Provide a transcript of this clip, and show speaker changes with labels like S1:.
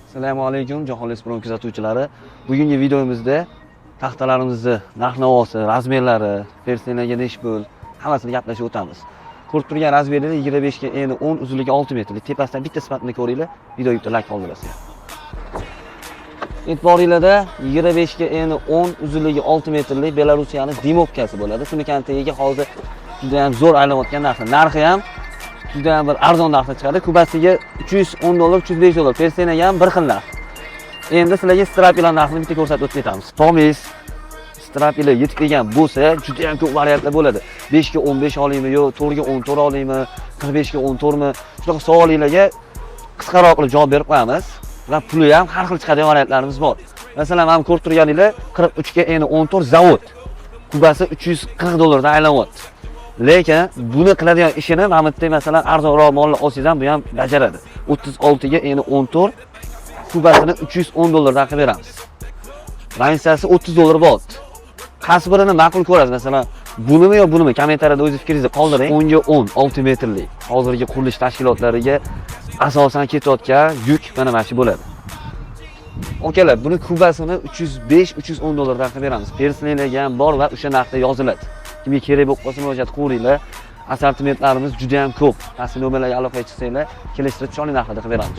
S1: Assalomu alaykum, Jahon Lespron kuzatuvchilari. Bugungi videomizda taxtalarimizni narx-navosi, размер lari, перстень larga nechi pul, hammasini gaplashib o'tamiz. Ko'rib turgan размер lar 25 ga eni 10, uzunligi 6 metrlik. Tepasidan bitta sifatini ko'ringlar, videoga bitta layk qoldirasizlar. E'tiboringlarda 25 ga eni 10, uzunligi 6 metrlik Belarusiyani дюймовка si bo'ladi. Sumkani tagiga hozir juda ham zo'r aylanayotgan narsa. Narxi ham juda ham bir arzon narxda chiqadi. Kubasiga 310 dollar, 305 dollar. Перстень ga ham bir xil narx. Endi sizlarga стропила narxini bitta ko'rsatib o'tib ketamiz. Tomis стропила yetib kelgan bo'lsa, juda ham ko'p variantlar bo'ladi. 5 ga 15 olaymi, yo 4 ga 14 olaymi, 45 ga 14 mi? Shunaqa savollarga qisqaroq qilib javob berib qo'yamiz. Va puli ham har xil chiqadigan variantlarimiz bor. Masalan, mana ko'rib turganinglar 43 ga eni 14 zavod. Kubasi 340 dollardan aylanyapti. Lekin buni qiladigan ishini mana bu yerda, masalan, arzonroq molni olsangiz ham, bu ham bajaradi. 36 ga eni 14 kubasini 310 dollardan qilib beramiz. Разница si 30 dollar bo'lyapti. Qaysi birini ma'qul ko'rasiz? Masalan, bunimi yo bunimi? Kommentariyada o'z fikringizni qoldiring. 10 ga 10 6 metrlik hozirgi qurilish tashkilotlariga asosan ketayotgan yuk mana shu bo'ladi. Akalar, buni kubasini 305-310 dollardan qilib beramiz. Перстень larga ham bor va o'sha narxda yoziladi. Kimga kerak bo'lib qolsa, murojaat qilaveringlar. Assortimentlarimiz juda ham ko'p. Pastki nomerlarga aloqaga chiqsanglar, kelishtirib chiroyli narxlarda qilib beramiz.